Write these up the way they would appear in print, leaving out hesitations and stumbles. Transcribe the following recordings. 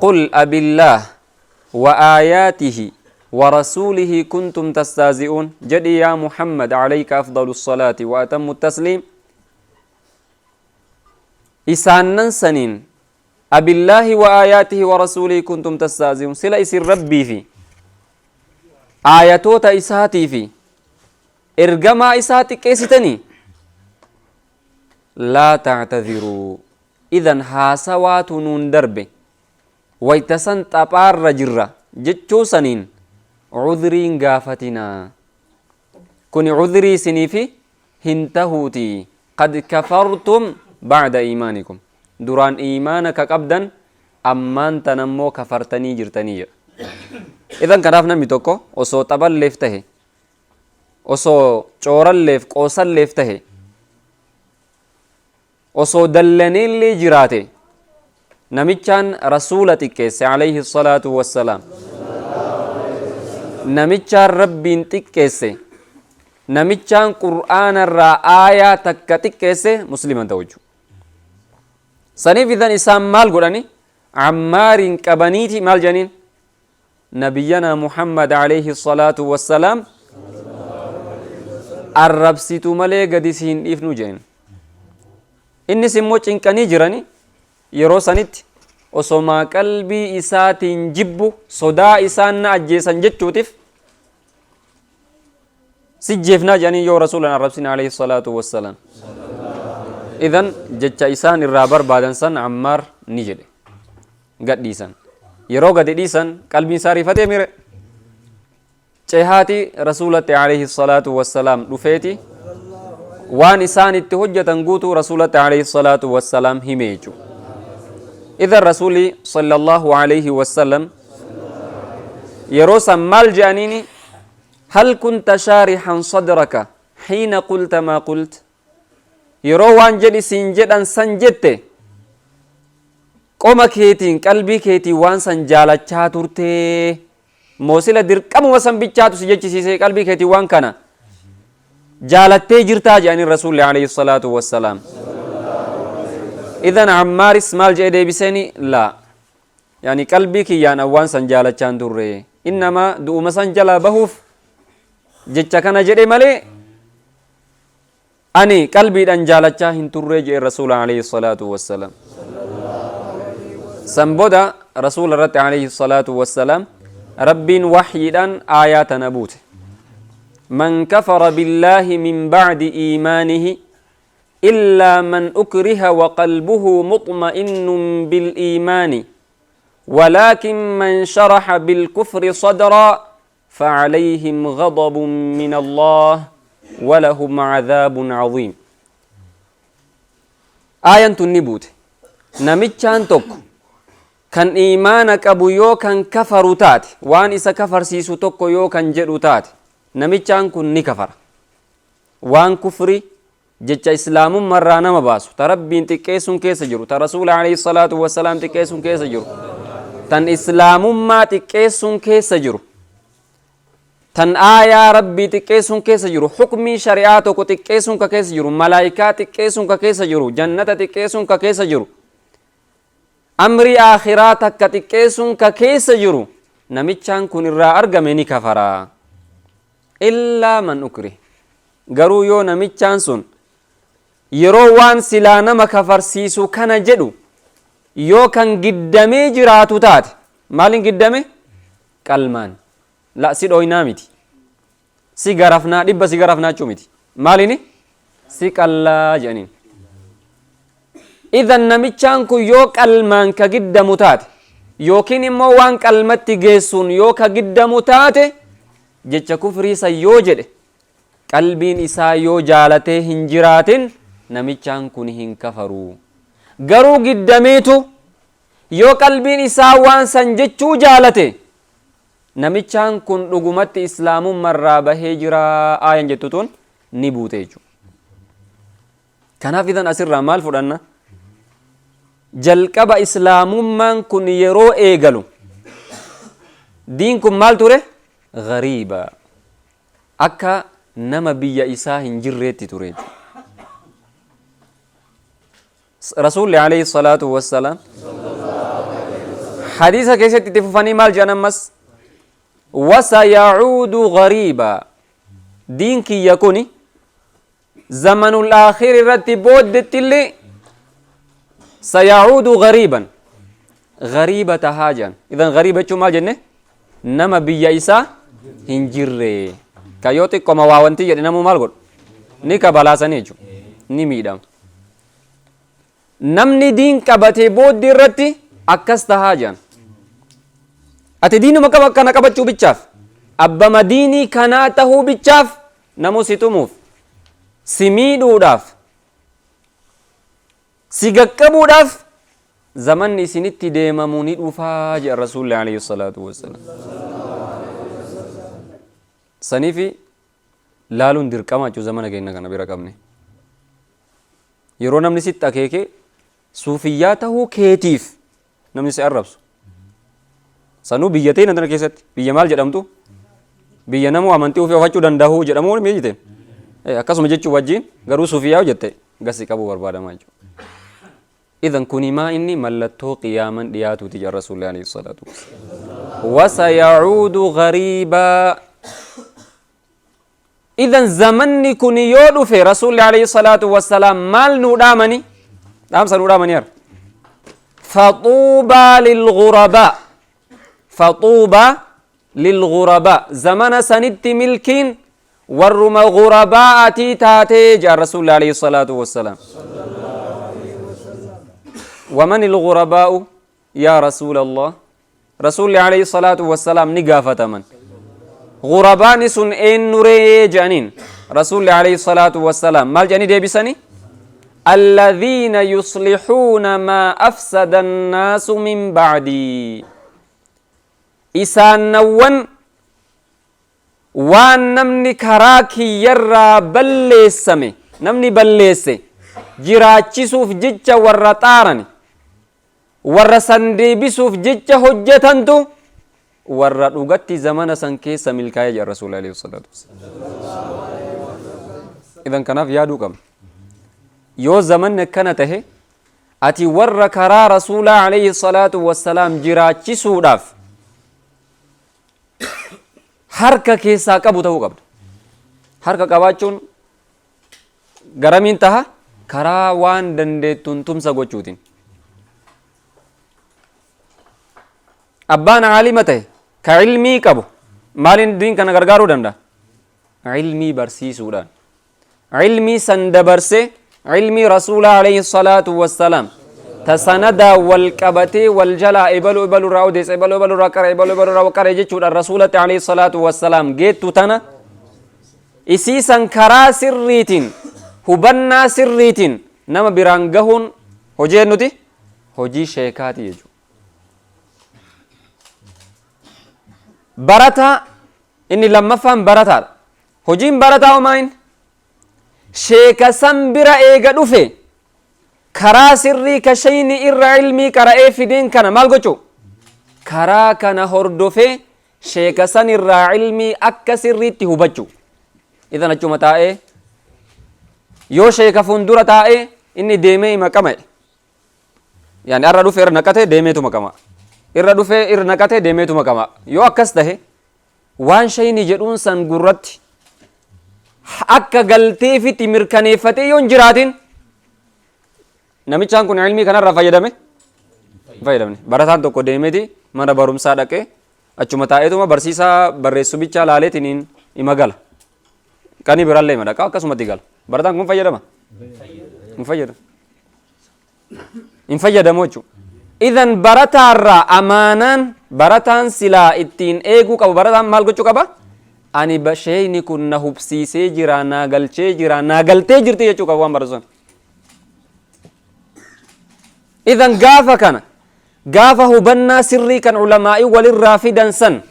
Qul abillaah wa aayaatihi wa rasuulihi kuntum tastaazi'uun. Jedhi yaa Muhammad alayka afdalu salaati wa atammu tasliim, isaannan saniin abillaahi wa aayaatihi wa rasuulihi kuntum tastaazi'uun, sila isin Rabbii fi aayatoota isaatii fi ergamaa isaa xiqqeessitanii? Laa tactadiruu, idan haasawaatu nuun darbe, wayta san taphaarra jirra jechuu saniin cudriin gaafatinaa. Kuni cudrii isiniifi hin tahuuti. Qad kafartum bacda iimaanikum, duraan iimaana ka qabdan ammaan tanammoo kafartanii jirtanii jedha. Idan kanaaf namni tokko osoo taphalleef tahe, osoo cooralleef qoosalleef tahe, osoo dallaneellee jiraate, namichaan Rasuula xiqqeesse alayhi salaatu wassalaam, namichaan Rabbiin xiqqeesse, namichaan Qur'aanarraa aayaa takka xiqqeesse musliman ta'u jechuudha. Saniif idan isaan maal godhani? Ammaariin qabaniiti maal jedhaniin? Nabiyyanaa Muhammad alayhi salaatu wassalaam arrabsitu malee gadi si hin dhiifnu jedhan. Innis immoo cinqanii jirani yeroo sanitti osomaa qalbii isaatiin jibbu, sodaa isaan na ajjeesan jechuutiif, si jeefnaa jedhanii yoo Rasuulan arrabsin alayhi salaatu wassalaam. Idan jecha isaan irraa barbaadan san Ammaar ni jedhe. Gadhiisan. Yeroo gadi dhiisan qalbiin isaa rifatee mire. Cehaati Rasuulatti alayhi salaatu wassalaam dhufeeti waan isaan itti hojjetan guutuu Rasuulatti alayhi salaatu wassalaam hime jechuudha. Idan Rasuulli sallallahu alayhi wassalam yeroo san maal je'aniini? Hal kunta shaarihan sadraka hiina qulta maa qult? Yeroo waan jedhi siin jedhan san jette, qoma keetiin, qalbii keetiin waan san jaalachaa turtee moo sila dirqamuma san bichaatu si jechisiisee, qalbii keetiin waan kana jaalattee jirtaa jedhaniin Rasuulli alayhi salaatu wassalaam. Idan Ammaaris maal jedhe deebiseeni? Laa, yaani qalbii kiyyaan an waan san jaalachaa hin turre, innamaa du'uma san jalaa bahuuf jecha kana jedhe malee ani qalbiidhaan jaalachaa hin turree jedhe Rasuula alayhi salaatu wassalaam. San booda Rasuula irratti alayhi salaatu wassalaam Rabbiin waxyiidhaan aayaa tana buute. Man kafara billaahi min bacdi iimaanihi illaa man ukriha wa qalbuhu muxma'innun biliimaani ولكن من شرح بالكفر صدرا فعليهم غضب من الله ولهم عذاب عظيم. Aayan tun ni buute. Namichaan tokko kan iimaana qabu yoo kan kafaru taate, waan isa kafarsiisu tokko yoo kan jedhu taate, namichaan kun ni kafara. Waan kufri jecha islaamummarraa nama baasu, ta Rabbiin xiqqeessuun keessa jiru, ta Rasuula alayhi salaatu wassalaam xiqqeessuun keessa jiru, tan islaamummaa xiqqeessuun keessa jiru, tan aayaa Rabbii xiqqeessuun keessa jiru, hukmii shari'aa tokko xiqqeessuun ka keessa jiru, malaayikaa xiqqeessuun ka keessa jiru, jannata xiqqeessuun ka keessa jiru, amrii aakhiraa takka xiqqeessuun ka keessa jiru, namichaan kun irraa argame ni kafaraa. Illaa man ukrih, garuu yoo namichaan sun yeroo waan silaa nama kafarsiisu kana jedhu yoo kan giddamee jiraatu taate. Maalin giddame? Qalmaan la si dhooynaa miti, si garafnaa, dhibba si garafnaa jechuu miti. Maalini? Si qallaa jedhaniin. Idan namichaan kun yoo qalmaan ka giddamu taate, yookiin immoo waan qalmatti geessuun yoo ka giddamu taate, jecha kufrii san yoo jedhe, qalbiin isaa yoo jaalatee hin jiraatin, namichaan kun hin kafaru. Garuu giddameetu yoo qalbiin isaa waan san jechuu jaalate, namichaan kun dhugumatti islaamummarraa bahee jira aayan jettu tun ni buute jechuudha. Kanaaf idan asirraa maal fudhanna? Jalqaba islaamummaan kun yeroo eegalu diin kun maal ture? Gariiba. Akka nama biyya isaa hin jirreetti ture jechuudha. Rasuulli alayhi salaatu wassalaam Hadiisa keessatti itti fufanii maal jedhan ammas? Wasayacuudu gariiba, diin kiyya kuni zamanul aakhir irratti booddetti illee sayacuudu gariiban, gariiba tahaa jedhan. Idan gariiba jechuun maal jenne? Nama biyya isaa hin jirre, ka yoo xiqqoma waa wanti jedhe namuu maal godhu, ni kabalaasanii jechuudha, ni miidhama. Namni diin qabatee booddee irratti akkas tahaa jedhan. Ati diinuma qaba kana qabachuu bichaaf, abbama diinii kanaa tahuu bichaaf, namu si tumuuf, si miidhuudhaaf, si gaqqabuudhaaf zamanni isinitti deemamu ni dhufaa jedhan Rasuulli alayhi salaatu wassalaam. Saniifi laaluun dirqama jechuu zamana keenya kana bira qabne. Yeroo namni sitti akeeke suufiyyaa tahuu keetiif namni si arrabsu. Sanuu biyya teenya tana keessatti, biyya maal jedhamtu, biyya namuu amantii ofii ofachuu danda'u jedhamuu biyyi teen. Akkasuma jechuu wajjin garuu suufiyyaa hojjette gasi qabuu barbaadamaa jechuudha. Idan kuni maa inni mallattoo qiyaaman dhiyaatuuti jedha Rasuulli alayhi salaatu wassalaam. Wasayacuudu gariibaa. Idan zamanni kun yoo dhufe Rasuulli alayhi salaatu wassalaam maal nuu dhaamani? Dhaamsa nuu dhaamani har. Faxuubaa lilghurabaa. Faxuubaa lilghurabaa. Zamana sanitti milkiin warruma ghurabaa'atii taatee jedha Rasuulli alayhi salaatu wassalaam. Waman ilghurabaa'u yaa Rasuulallah? Rasuulli alayhi salaatu wassalaam ni gaafataman. Ghurabaani sun eenyuree jedhaniin. Rasuulli alayhi salaatu wassalaam maal jedhanii deebisanii? Alladhiina yuslixuuna maa afsada annaasu min ba'dii. Isaannawwan waan namni karaa kiyyarraa balleessame, namni balleesse jiraachisuuf jecha warra xaarani, warra san deebisuuf jecha hojjetantu warra dhugatti zamana san keessa milkaa'ee jedha Rasuulli alayhi salaatu wassalaam. Idan kanaaf yaaduu qabna. Yoo zamanni akkana tahe ati warra karaa Rasuulaa alayhi salaatu wassalaam jiraachisuudhaaf harka keessaa qabu ta'uu qabda. Harka qabaachuun garamiin taha? Karaa waan dandeettuun tumsa gochuutiin. Abbaan aalima ta'e ka ilmii qabu maaliin diin kana gargaaruu danda'a? Ilmii barsiisuudhaan. Ilmii san dabarsee, ilmii Rasuulaa alayhi salaatu wassalaam ta sanadaa wal qabatee wal jalaa ebalu ebalu irraa odeessa, ebalu ebalu irraa qara, ebalu ebalu irraa qara jechuudhaan Rasuulatti alayhi salaatu wassalaam geettu tana isii san karaa sirriitiin, hubannaa sirriitiin nama biraan gahuun hojii nuti hojii sheekaati jechuudha. Barataa inni lammaffaan barataadha. Hojiin barataa homaa inni sheeka san bira eega dhufe karaa sirrii ka shayni irra ilmii qara'ee fideen kana maal gochuu? Karaa kana hordofee sheeka san irraa ilmii akka sirriitti hubachuu. Idan achuma taa'ee yoo sheeka fuuldura taa'ee inni deemee hima qama'e. Yaani irra dhufe irra naqatee deemeetuma qama'a. Irra dhufee irra naqatee deemeetuma qama'a. Yoo akkas tahe waan shayni jedhuun san gurratti akka galteefitti mirkaneeffatee yoo hin jiraatin namichaan kun ilmii kanarraa fayyadame hin fayyadamne. Barataan tokko deemeeti mana barumsaa dhaqee achuma taa'eetuma barsiisaa barreessu bichaa laaleetiniin ima gala. Qanii biraallee ima dhaqa, akkasumatti gala. Barataan kun fayyadama? Hin fayyadamu. Hin fayyadamu jechuudha. Idan barataarraa amaanaan barataan silaa ittiin eeguu qabu, barataan maal gochuu qaba? Ani sheeyni kun na hubsiisee jira, naa galchee jira, naa galtee jirti jechuu qaba waan baratu sana. Idan gaafa kana, gaafa hubannaa sirrii kan ulamaa'ii walirraa fidan san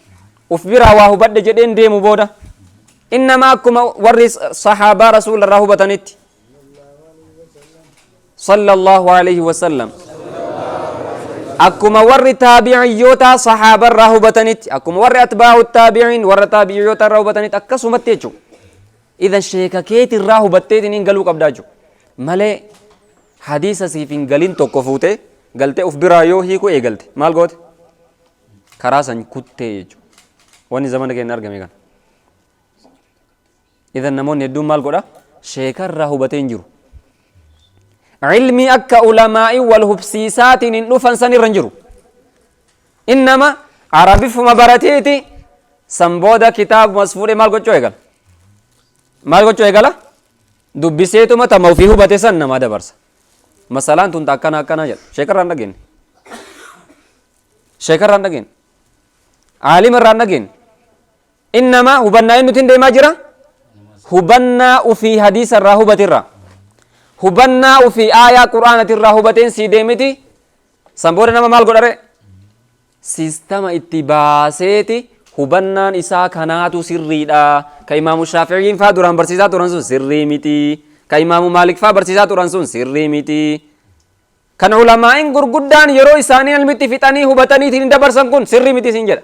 uf biraa waa hubadhe jedheen deemu booda innama akkuma warri sahaabaa Rasuula irraa hubatanitti sallallahu alayhi wasallam, akkuma warri taabiciyyoota sahaaba irraa hubatanitti, akkuma warri atbaa'u taabiciin warra taabiciyyoota irraa hubatanitti akkasumatti jechuudha. Idan sheeka keeti irraa hubatteetiin hin galuu qabdaa jechuudha. Malee hadiisa siif hin galin tokko fuutee galtee uf biraa yoo hiikuu eegalte maal goote? Karaa san kuttee jechuudha. Wanni zamana keenya argame kana. Idan namoonni hedduun maal godha? Sheekarraa hubatee hin jiru. Ilmii akka ulamaa'ii wal hubsiisaatiin hin dhufan san irra hin jiru. Innama Arabifuma barateeti san booda kitaabumas fuudhee maal gochuu eegala? Maal gochuu eegala? Dubbiseetuma tama ofii hubate san namaa dabarsa. Masalaan tun akkana akkana jedha. Sheekarraa hin dhageenye. Sheekarraa hin dhageenye. Aalima irraa hin dhageenye. Innama hubannaa eenyutiin deemaa jira? Hubannaa ofii hadiisa irraa hubate irraa. Hubannaa ofii aayaa Qur'aanati irraa hubateen sii deemiti. San booda nama maal godhare? Siistama itti baaseeti hubannaan isaa kanaatu sirriidha. Ka Imaamu Shaafi'iin faa duraan barsiisaa turan sun sirrii miti. Ka Imaamu Maalik faa barsiisaa turan sun sirrii miti. Kan ulamaa'in gurguddaan yeroo isaanii ilmitti fixanii hubataniitiin hin dabarsan kun sirrii miti siin jedha.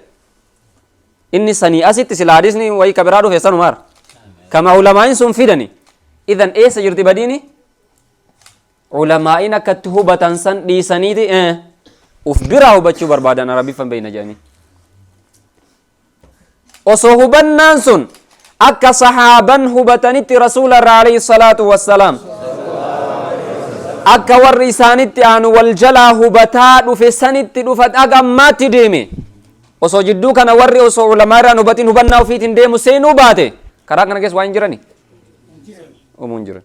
Inni sanii asitti sila hadisni wayii ka biraa dhufe sanumaara. Kama ulamaa'in sun fidani. Idan eessa jirti badiini? Ulamaa'in akka itti hubatan san dhiisaniiti uf biraa hubachuu barbaadan Arabiffan beeyna jedhanii. Osoo hubannaan sun akka sahaaban hubatanitti Rasuula irraa alayhi salaatu wassalaam akka warri isaanitti aanu wal jalaa hubataa dhufe sanitti dhufa haga ammaatti deeme. Osoo jidduu kana warri osoo ulamaa irraan hubatin hubannaa ofiitiin deemu seenuu baate, karaa kana keessa waa hin jirani, uumuu hin jiran.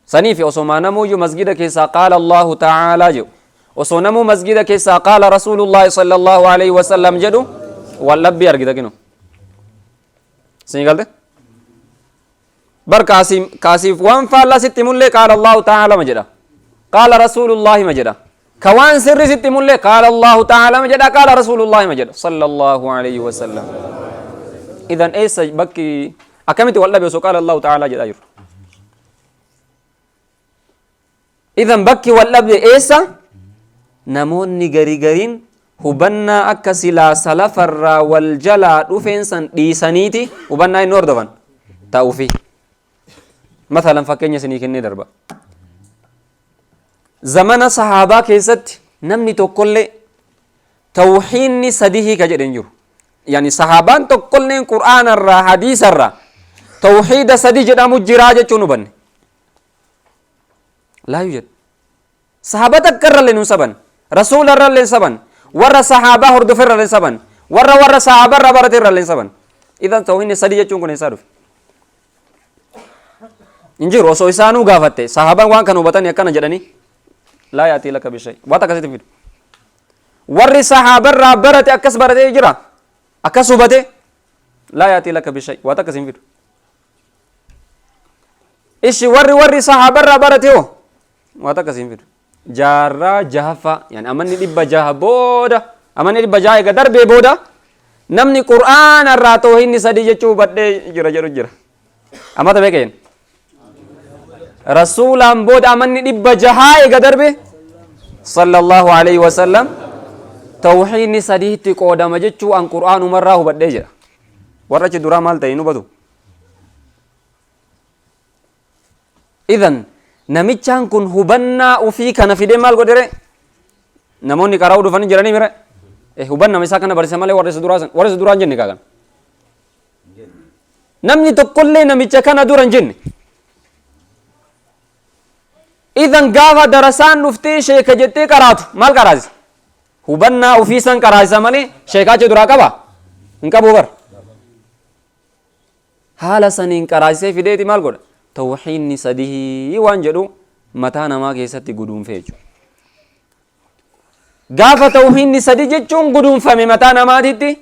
Saniifi osomaa namuuyyu masgida keessaa qaala Allaahu ta'aalaa jedhu, osoo namuu masgida keessaa qaala Rasuulullaahi sallallaahu aleyhi wasallam jedhu, wal dhabbii argita kino. Isinii galte? Bar kaasii kaasiif waan faallaa sitti himullee qaala Allaahu ta'aalaa ma jedha. Qaala Rasuulullaahi ma jedha. Ka waan sirri sitti himullee qaala Allaahu ta'aalaa ma jedha, qaala Rasuulullaahi ma jedha. Sallallaahu aleyhi wasallam. Idan eessa bakki akkamitti wal dhabe osoo qaala Allaahu ta'aalaa jedhaa jiru? Idan bakki wal dhabde eessa? Namoonni gari gariin hubannaa akka silaa salafarraa wal jalaa dhufeen san dhiisaniiti hubannaa inni hordofan ta'uufi. Mathalan, fakkeenya isinii kennee darba. Zamana sahaabaa keessatti namni tokkollee tawhiinni sadi hiika jedhe hin jiru. Yani sahaabaan tokkolleen Qur'aanarraa, hadiisarraa tawhiida sadi jedhamu jiraa jechuun hubanne. Laayu jedhu. Sahaaba takka irrallee nun saban. Rasuula irrallee hin saban. Warra sahaabaa hordofe irrallee hin saban. Warra sahaaba irraa barate irrallee hin saban. Idan tawhiinni sadi jechuun kun eessaa dhufe? Hin jiru. Osoo isaanuu gaafatte, sahaabaan waan kana hubatanii akkana jedhanii, laa yaatii laka bishay. Waan akkasitti fidu. Warri sahaabarraa barate akkas baratee jira. Akkas hubate, laa yaatii laka bishay. Waan akkas hin fidu. Ishi warri sahaabarraa barate hoo waan akkas hin fidu. Jaarraa jahaffaa, yani amanni 600 booda, amanni 600 eega darbee booda, namni Qur'aana irraa toohinni sadii jechuu hubadhee jira jedhu jira. Amata meeqa jenna? Rasuulaan booda amanni 600 eega darbe sallallahu alayhi wasallam tawhiidni sadiitti qoodama jechuu an Qur'aanumarraa hubadhee jira. Warra achi duraa maal ta'e hin hubatu? Idan namichaan kun hubannaa ufii kana fidee maal godhere? Namoonni qara'uu dhufanii jiranii mire? Hubannama isaa kana barsiisa malee warra isa duraa hin jenne kaakan. Namni tokkollee namicha kana dura hin jenne. Idan gaafa darasaan dhuftee sheeka jettee qaraatu maal qaraasisa? Hubannaa ofii san qaraasisa malee sheekaa achi duraa qaba? Hin qabu bar. Haala saniin qaraasisee fideeti maal godha? Tawhiinni sadihii waan jedhu mataa namaa keessatti guduunfee jechuudha. Gaafa tawhiinni sadi jechuun guduunfame mataa namaatitti,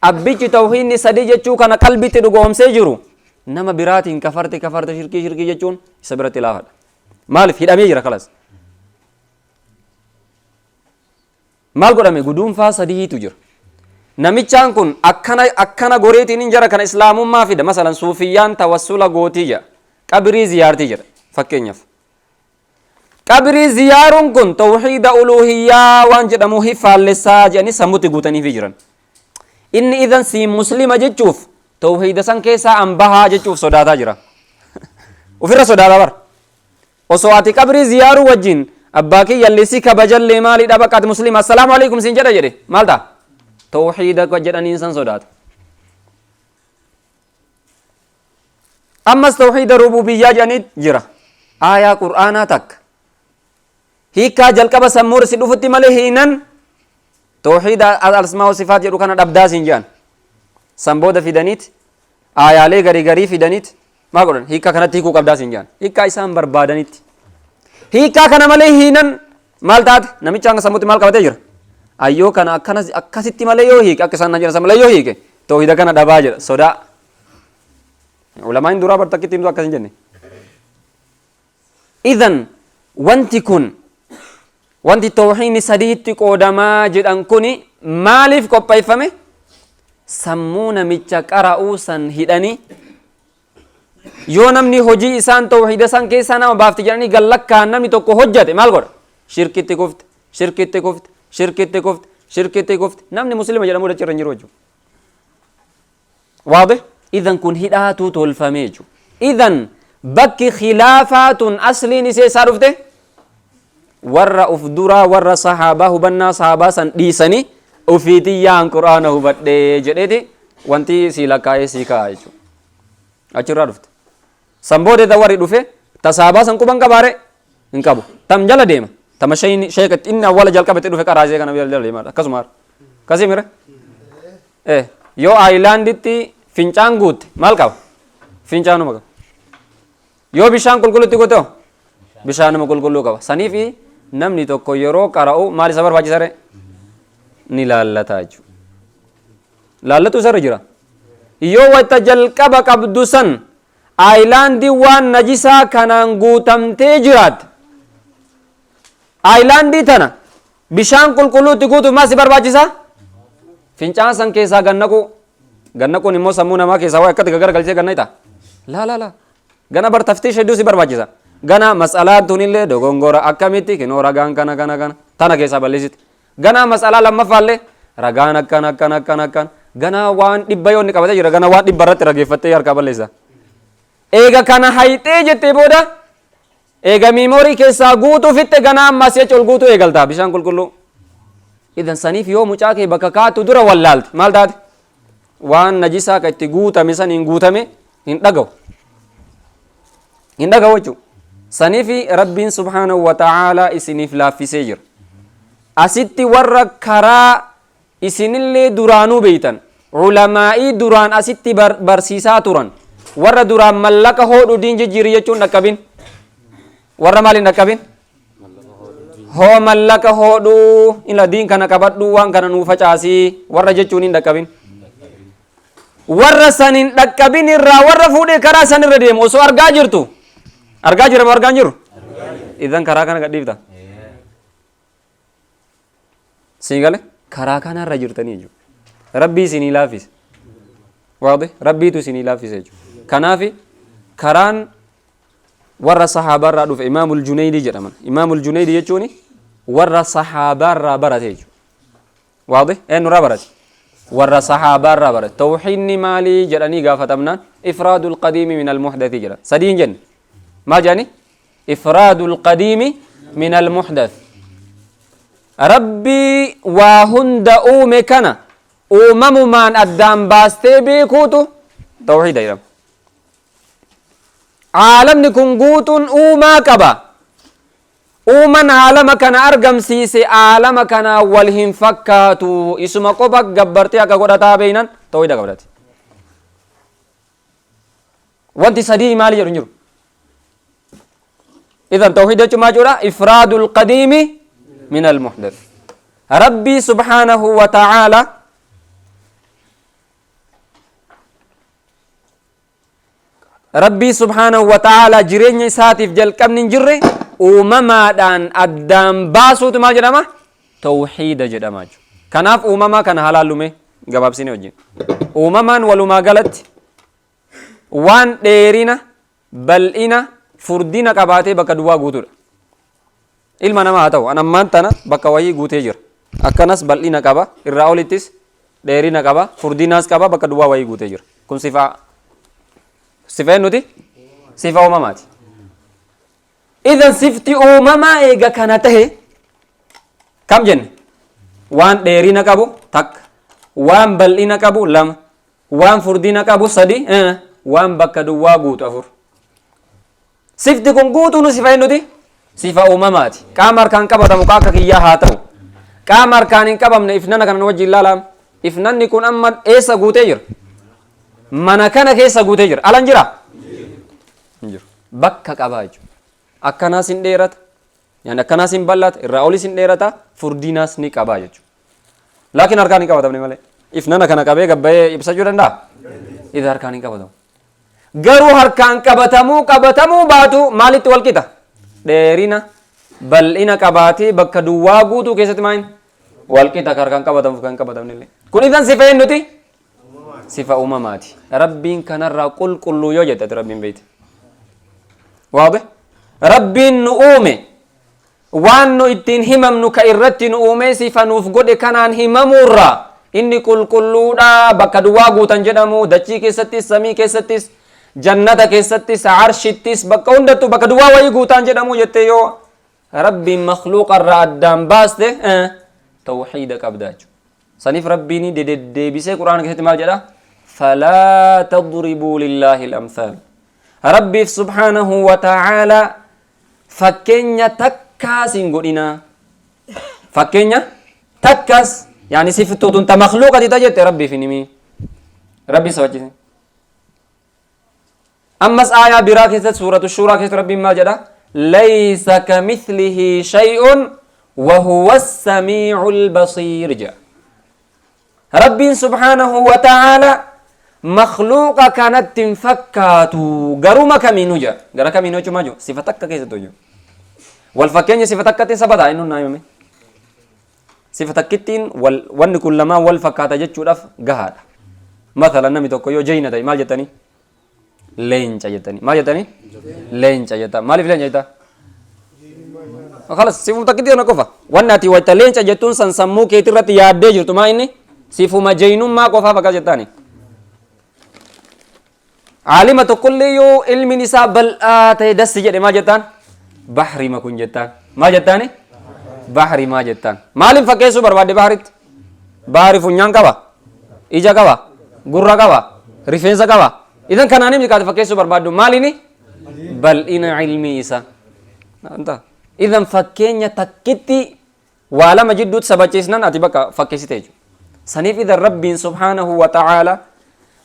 abbichi tawhiinni sadi jechuu kana qalbitti dhugoomsee jiru nama biraatiin kafarte kafarte, shirkii shirkii jechuun isa biratti laafadha. Maaliif hidhamee jira kalas. Maal godhame? Guduunfaa sadiitu jira. Namichaan kun akkana akkana goreetiin hin jara kana islaamummaa fida. Masalan, suufiyyaan tawassula gootii jedha. Qabrii ziyaartii jedha fakkeenyaaf. Qabrii ziyaaruun kun tawhiida uluuhiyyaa waan jedhamu hi faallessaa jedhanii sammutti guutaniifii jiran. Inni idan siin muslima jechuuf, tawhiida san keessaa an bahaa jechuuf sodaataa jira. Ofirra sodaataa bara. Osoo ati qabrii ziyaaruu wajjin abbaa kiyyallee si kabajallee maali dhaba, ati muslima, assalaamu alaikum siin jedha jedhe maal ta'a? Tawxiida jedhaniin san sodaata. Ammas tawxiida rububiyyaa jedhanii jira. Aayaa Qur'aanaa takka hiikkaa jalqaba sammuu si dhufutti malee hiinan tawxiida al-asmaa wa sifaat jedhu kana dhabdaa siin jedhan. San booda fidaniit aayaalee garii garii fidaniit maal godhan? Hiikkaa kanatti hiikuu qabdaa siin jedhan. Hiikkaa isaan barbaadanitti hiikkaa kana malee hiinan maal taate? Namicha hanga sammuutti maal qabatee jira? Ayyoo, kana akkana akkasitti malee yoo hiike, akka isaan jedhan san malee yoo hiike, tawxiida kana dhabaa jedha. Sodaa ulamaan duraa bar takkitti himtu akkas hin jenne. Idan wanti kun, wanti tawxiidni sadiitti qoodamaa jedhan kuni maaliif qopheeffame? Sammuu namicha qara'uu san hidhanii, yoo namni hojii isaan tawxiida san keessaa nama baafti jedhanii gallakkaan namni tokko hojjate maal godha? Shirkitti kufte, shirkitti kufte, shirkitti kufte, shirkitti kufte. Namni muslima jedhamu dachirra hin jiru jechuudha. Waadih? Idan kun hidhaatu tolfame jechuudha. Idan bakki khilaafaatun asliin isee isaa dhufte warra uf duraa, warra sahaabaa, hubannaa sahaabaa san dhiisanii ufiitiyyaan Qur'aana hubadhee jedheeti wanti sii lakkaa'ee sii kaa'a jechuudha. Achirraa dhufte. San booda warri dhufe ta sahaabaa san quban qabaare hin qabu. Tam jala deema. Tama sheeka inni awwala jalqabatti dhufe qaraasee kana jala deema akkasuma. Akkasii mire? Yoo aayilaanditti fincaan guutte maal qaba? Fincaanuma qaba. Yoo bishaan qulqulluutti goote hoo? Bishaanuma qulqulluu qaba. Saniifi namni tokko yeroo qara'u maal isa barbaachisa ree? Ni laallata jechuudha. Laallatu isarra jira. Yoo wanta jalqaba qabdu san aayilaandii waan najisaa kanaan guutamtee jiraatte, aayilaandii tana bishaan qulqulluutti guutuuf maal si barbaachisa? Fincaan san keessaa gannaquu. Gannaquun immoo sammuu namaa keessaa waa akkatti garagalchee ganna ita. Laa laa laa. Gana bar taftiish hedduu si barbaachisa. Gana mas'alaan tunillee dogongora, akkamitti? Kinoo ragaan kana kana kana tana keessaa balleessite. Ganaa mas'alaa lammaffaallee ragaan akkana akkana akkana akkana. Ganaa waan 100 yoo inni qabatee jira, gana waan 100 irratti rageeffattee harkaa balleessa. Eega kana hayxee jettee booda, eega miimoorii keessaa guutuu fixxe, ganaa amma asii achi ol guutuu eegaltaa bishaan qulqulluu. Idan saniif yoo mucaa kee bakka kaattu dura wallaalte maal taate? Waan najisaa ka itti guutame saniin guutame hin dhagahu. Hin dhagahu jechuudha. Saniif Rabbiin subhaanahu wa ta'aalaa isiniif laaffisee jira. Asitti warra karaa isinillee duraanuu beeytan, ulamaa'ii duraan asitti barsiisaa turan, warra duraan mallaqa hoodhu diin jijjiiri jechuun dhaqqabin. Warra maal hin dhaqqabin? Hoo mallaqa hoodhuu ila diin kana qabadhuu waan kana nuu facaasii warra jechuun hin dhaqqabin. Warra san hin dhaqqabin irraa warra fuudhee karaa san irra deemu osoo argaa jirtu. Argaa jira moo argaa hin jiru? Idan karaa kana gadhiifta. Sii gale? Karaa kanarra jirtanii jechuudha. Rabbii isinii laaffise. Waadih? Rabbiitu isinii laaffise jechuudha. Kanaafi karaan warra sahaabaarraa dhufe Imaamul Junaydii jedhaman. Imaamul Junaydii jechuun warra sahaabaarraa barate jechuudha. Waadih? Eenyurraa barate? Warra sahaabaarraa barate. Tawxiidni maalii jedhanii gaafatamnaan ifraadul qadiimi min al-muhdathi jedhan. Sadii hin jenne. Maal jedhanii? Ifraadul qadiimi min al-muhdath. Rabbii waa hunda uume kana uumamumaan addaan baastee beekuutu tawxiida jedhama. Caalamni kun guutuun uumaa qaba. Uuman aalama kana argamsiise aalama kanaa wal hin fakkaatu. Isuma qofa gabbartee akka godhataa beeynan tawxiida qabdati. Wanti sadii maali jedhu hin jiru. Idan tawxiida jechuun maal jechuudha? Ifraadul qadiimi min al-muhdath. Rabbii subhaanahu wa ta'aala, Rabbii subhaanahu wa ta'aala jireenya isaatiif jalqabni hin jirre uumamaadhaan addaan baasuutu maal jedhama? Tawxiida jedhama jechuudha. Kanaaf uumamaa kana halaallume gabaabsinee wajjin. Uumamaan walumaa galatti waan dheerina, bal'ina, furdina qabaatee bakka duwwaa guutuudha. Ilma namaa haa ta'u, an ammaan tana bakka wayii guutee jira. Akkanas bal'ina qaba, irraa olittis dheerina qaba, furdinaas qaba, bakka duwwaa wayii guutee jira. Kun sifa sifa eenyuti? Sifa uumamaati. Idan sifti uumamaa eega kana tahe kam jenne? Waan dheerina qabu takka, Waan bal'ina qabu lama, waan furdina qabu sadi, waan bakka duwwaa guutu afur. Sifti kun guutuun sifa eenyuti? Sifa uumamaati. Qaama harkaan qabatamu ka akka kiyyaa haa ta'u, qaama harkaan hin qabamne ifnana kana wajjin ilaalaam. Ifnanni kun amma eessa guutee jira? Mana kana keessa guutee jira. Alan jira? Hin jiru. Bakka qabaa jechuudha. Akkanaas hin dheerata, yaani akkanaas hin bal'ata, irraa olis hin dheerata, furdinaas ni qabaa jechuudha. Laakiin harkaan hin qabatamne malee. Ifnana kana qabee gabbayee ibsachuu danda'a? Idha harkaan hin qabatamu. Garuu harkaan qabatamuu baatu maalitti wal qixa? Dheerina, bal'ina qabaatee bakka duwwaa guutuu keessatti maal wal qixa ka harkaan qabatamuuf kan hin qabatamne illee. Kun idan sifa eenyuti? Sifa uumamaati. Rabbiin kanarraa qulqulluu yoo jette ati Rabbiin beekte. Waadih? Rabbiin nu uume, waan nu ittiin himamnu ka irratti nu uumee sifa nuuf godhe kanaan himamuurraa inni qulqulluudha. Bakka duwwaa guutan jedhamu dachii keessattis, samii keessattis, jannata keessattis, arshittis, bakka hundattuu bakka duwwaa wayii guutaan jedhamu jettee yoo Rabbiin makhluuqa irraa addaan baaste, tawxiida qabda jechuudha. Saniif Rabbiin deddeebisee Qur'aana keessatti maal jedha? Falaa tadribuu lillaahi al-amthaal. Rabbiif subhaanahu wa ta'aalaa fakkeenya takkaas hin godhinaa. Fakkeenya takkaas, yaani siftuutun ta makhluuqati ta jette Rabbiif hin himii. Rabbi sabachise. Ammas aayaa biraa keessatti, suuratu Shuuraa keessatti, Rabbiin maal jedha? Laysa kamithlihi shay'un wa huwa as-samii'ul basiir jedha. Rabbiin subhaanahu wa ta'aala makhluuqa kanatti hin fakkaatu garuma kamiinuu jedha. Gara kamiinuu jechuun maal jedhu? Sifa takka keessatti hojjetu. Wal fakkeenya sifa takkatti sabataa inni naa himame. Sifa takkittiin wal wanni kun lamaan wal fakkaata jechuudhaaf gahaadha. Mathalan, namni tokko yoo jeyna ta'e maal jettanii? Leenca jettanii. Maal jettanii? Leenca jettaa. Maaliif leenca jettaa? Khalas, sifuma takkitti kana qofa. Wanni ati wayta leenca jettuun san sammuu keetii irratti yaaddee jirtu maa inni? Sifuma jeynummaa qofaaf akkas jettaani. Aalima tokkollee yoo ilmiin isaa bal'aa ta'e dassi jedhe maal jettaan? Bahrima kun jettaan. Maal jettaani? Bahrimaa jettaan. Maaliif fakkeessuu barbaadde bahritti? Bahri funyaan qaba? Ija qaba? Gurra qaba? Rifeensa qaba? Idan kanaan himni kaate fakkeessuu barbaaddu maaliini? Bal'ina ilmii isaa. Idan fakkeenya takkitti waa lama jidduutti sabachiisnan ati bakka fakkeessite jechuudha. Saniif idan Rabbiin subhaanahu wa ta'aala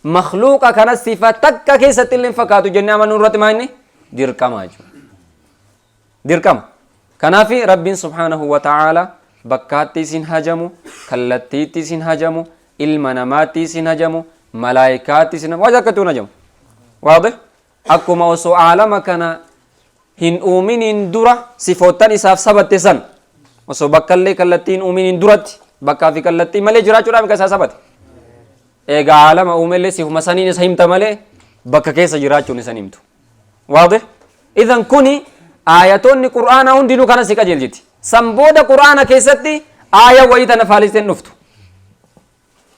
makhluuqa kana sifa takka keessatti illee hin fakkaatu jennee amanuu irratti maa inni dirqama jechuudha. Dirqama. Kanaaf Rabbiin subhaanahu wa ta'aala bakkaatti isin hajamu, kallattiitti isin hajamu, ilma namaatti isin hajamu, malaayikaatti isin hajamu, waan akkatti hin hajamu. Waadih? Akkuma osoo aalama kana hin uuminiin dura sifoottan isaaf sabatte san, osoo bakkallee kallattii hin uuminiin duratti bakkaa fi kallattii malee jiraachuudhaaf kan isaa sabate. Egaa aalama uumellee sifuma saniin isa himta malee bakka keessa jiraachuun isa himtu. Waadih? Idan kuni aayatoonni Qur'aanaa hundinuu kana si qajeelchiti. San booda Qur'aana keessatti aaya wayii tana faalisteen dhuftu.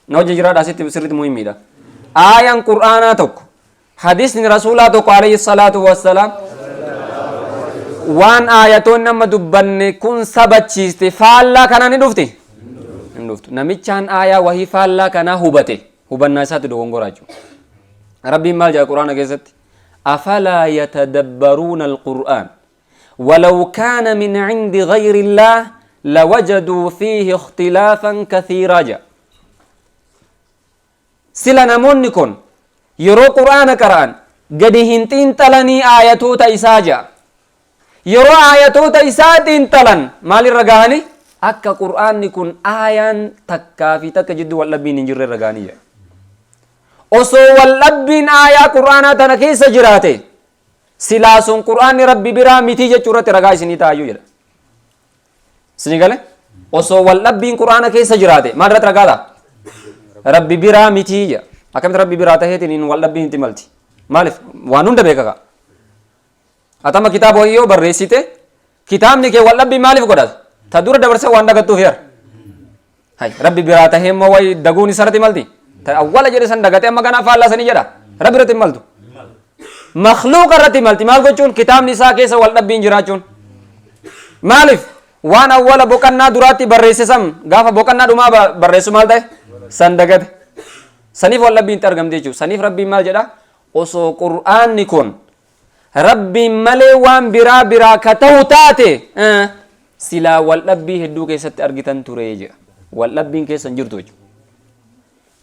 Na hojii jiraadha, asitti sirriitti muhimmiidha. Aayaan Qur'aanaa tokko, hadisni Rasuulaa tokko alayhi salaatu wassalaam waan aayatoonni amma dubbanne kun sabachiiste faallaa kanaa ni dhufti? Hin dhuftu. Namichaan aayaa wahii faallaa kanaa hubate hubannaa isaatti dogongoraa jechuudha. Rabbiin maal jedha Qur'aana keessatti? Afalaa yatadabbaruuna alqur'aan walaw kaana min cindi gayri illaah lawajaduu fiihi ikhtilaafan kathiiraa jedha. Sila namoonni kun yeroo Qur'aana qara'an gadi hin xiinxalanii aayatoota isaa jedha. Yeroo aayatoota isaa xiinxalan maalirra gahanii? Akka Qur'aanni kun aayaan takkaa fi takka jidduu wal dhabbiin hin jirre irra gahanii jedha. Osoo wal dhabbiin aayaa Qur'aanaa tana keessa jiraate silaa sun Qur'aanni Rabbi biraa mitii jechuu irratti ragaa isinii ta'ayyuu jedha. Isinii gale? Osoo wal dhabbiin Qur'aana keessa jiraate maal irratti ragaa ta'a? Rabbi biraa mitii jedha. Akkamitti Rabbi biraa taheetiin wal dhabbiin itti malti? Maaliif? Waan hunda beeka kaa. Atama kitaaba wayii yoo barreessite kitaabni kee wal dhabbii maaliif godhata? Ta dura dabarsee waan dagattuuf yar. Hay, Rabbi biraa tahee immoo wayi daguun isarratti malti? Ta awwala jedhe san dagatee amma ganaa faallaa sanii jedha. Rabbi irratti hin maltu. Makhluuqa irratti malti. Maal gochuun? Kitaabni isaa keessa wal dhabbiin jiraachuun. Maaliif? Waan awwala boqannaa duraatti barreesse san gaafa boqannaa dhumaa barreessu maal ta'e? San dagate. Saniif wal dhabbiin itti argamte jechuudha. Saniif Rabbiin maal jedha? Osoo Qur'aanni kun Rabbiin malee waan biraa biraa ka ta'u taate, silaa wal dhabbii hedduu keessatti argitan ture jedha. Wal dhabbiin keessa hin jirtu jechuudha.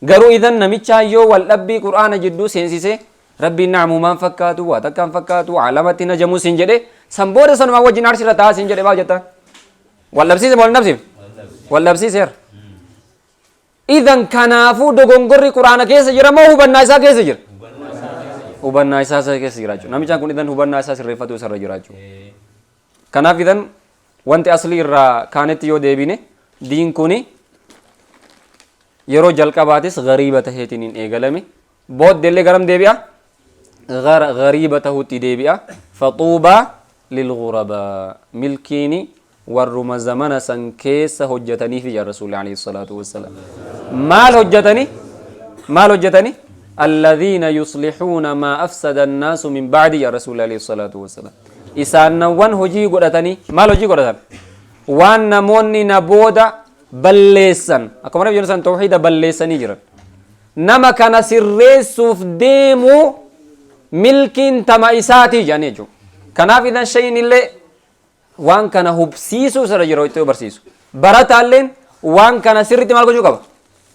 Garuu idan namichaa yoo wal dhabbii Qur'aana jidduu seensisee, Rabbiin naamumaan fakkaatu, waa takkaan fakkaatu, aalamatti najamu siin jedhe, san booda sanumaa wajjin arshirra taa'aa siin jedhe, maal jettaan? Wal dhabsiise moo wal hin dhabsiifne? Wal dhabsiiseera. Idan kanaafuu dogongorri Qur'aana keessa jira moo hubannaa isaa keessa jira? Hubannaa isaa keessa jira jechuudha. Namichaan kun idan hubannaa isaa sirreeffatu isarra jira jechuudha. Kanaaf idan wanti aslii irraa kaanetti yoo deebine, diin kuni yeroo jalqabaatis gariiba taheetiin hin eegalame. Booddeellee garam deebi'a? Gara gariiba tahutti deebi'a. Faxuubaa lilghurabaa, milkiini warruma zamana san keessa hojjetaniifi jedha Rasuulli alayhi salaatu wassalaam. Maal hojjetani? Maal hojjetani? Alladhiina yuslixuuna maa afsada annaasu min ba'di, jedha Rasuulli alayhi salaatu wassalaam. Isaannawwan hojii godhatanii, maal hojii godhatan? Waan namoonni na booda balleessan, akkuma nabi jennu san tawxiida balleessanii jiran. Nama kana sirreessuuf deemu milkiin tama isaatii jedhanii jechuudha. Kanaaf idan shayin illee waan kana hubsiisuu isarra jira itti barsiisu. Barataalleen waan kana sirriitti maal gochuu qaba?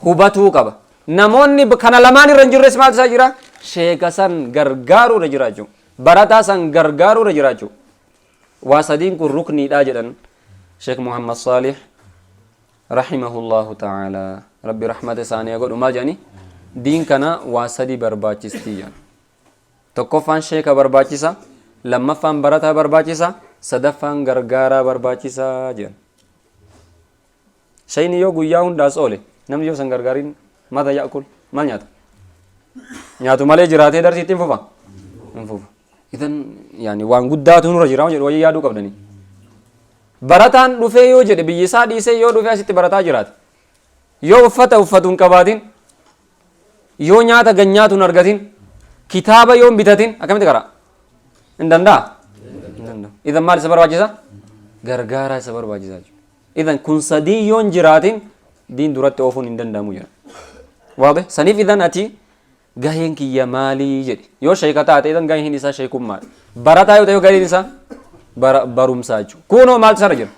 Hubatuu qaba. Namoonni kana lamaan irra hin jirres maal isaa jira? Sheeka san gargaaruu irra jira jechuudha. Barataa san gargaaruu irra jira jechuudha. Waa sadiin kun rukniidhaa jedhan Sheek Muhammad Saalih rahimahullahu ta'ala. Rabbi rahmata isaanii haa godhu, maal jedhani? Diin kana waa sadi barbaachistii jedhan. Tokkoffaan sheeka barbaachisa, lammaffaan barataa barbaachisa, sadaffaan gargaaraa barbaachisa jedhan. Shayni yoo guyyaa hundaas oole, namni yoo san gargaariin mata yaakul, maal nyaata? Nyaatu malee jiraatee darsii ittiin fufa? Hin fufu. Idan yaani waan guddaatu nurra jira jedhu wayii yaaduu qabdanii. Barataan dhufee yoo jedhe, biyyi isaa dhiisee yoo dhufee asitti barataa jiraate. Yoo uffata uffatu hin qabaatin, yoo nyaata gan nyaatu hin argatin, kitaaba yoo hin bitatin, akkamitti qara'a? Hin danda'a? Hin danda'u. Idan maal isa barbaachisa? Gargaaraa isa barbaachisa jechuudha. Idan kun sadii yoo hin jiraatin diin duratti oofuun hin danda'amu jedha. Waadih? Saniif idan ati gaheen kiyya maalii jedhi. Yoo sheeka taate idan gaheen isaa sheekummaadha. Barataa yoo ta'e gaheen isaa barumsaa jechuudha. Kunoo maaltu isarra jira?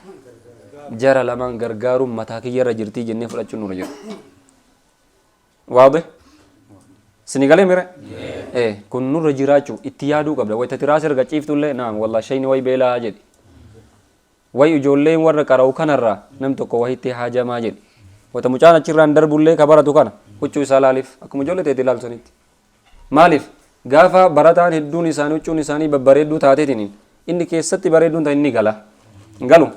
Jara lamaan gargaaruun mataa kiyyarra jirtii jennee fudhachuun nurra jira. Waadih? Sini galee mire? Kun nurra jiraachuu itti yaaduu qabda. Wayita tiraas erga ciiftullee naam wallah shayni wayi beelaa jedhi. Way ijoolleen warra qara'u kanarraa nam tokko wahitti haajamaa jedhi. Wayita mucaan achirraan darbullee ka baratu kana huccuu isaa laaliif, akkuma ijoollee teeti ilaaltu sanitti. Maaliif? Gaafa barataan hedduun isaanii huccuun isaanii babbareedduu taateetiin inni keessatti bareedduun ta'e inni gala. Hin galu?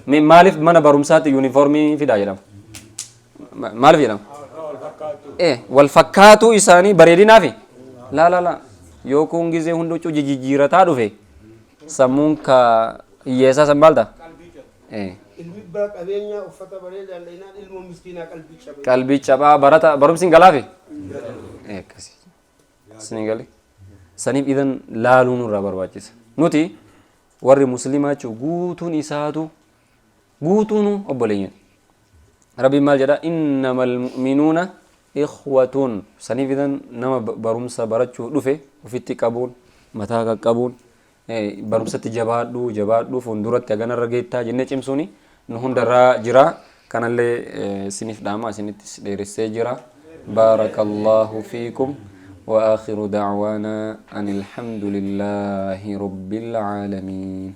Mee maaliif mana barumsaatti yuunifoormii fidaa jedhama? Maaliif jedhama? Wal fakkaatuu isaanii bareedinaafi? Laa laa laa. Yoo kun gizee hundi huccuu jijjiirataa dhufe, sammuun ka hiyyeessaa san maal ta'a? Ilmi abbaa qabeenyaa uffata bareedaan dhahinaan ilmoo miskiinaa qalbii cabe. Qalbii cabaa barata, barumsi hin galaafi? Akkasii. Isin galee? Saniif idan laaluu nurraa barbaachisa. Nuti warri musliimaa jechuun guutuun isaatu guutuun obboleeyyan. Rabbiin maal jedha? Innamal mu'minuuna ikhwatun. Saniif idan nama barumsa barachuuf dhufe ofitti qabuun, mataa qaqqabuun, barumsatti jabaadhu jabaadhu, fuulduratti haganarra geettaa jennee cimsuuni nu hundarraa jira. Kanallee isiniif dhaama, isinittis dheeressee jira. Baarakallahu fiikum. وآخر دعوانا أن الحمد لله رب العالمين.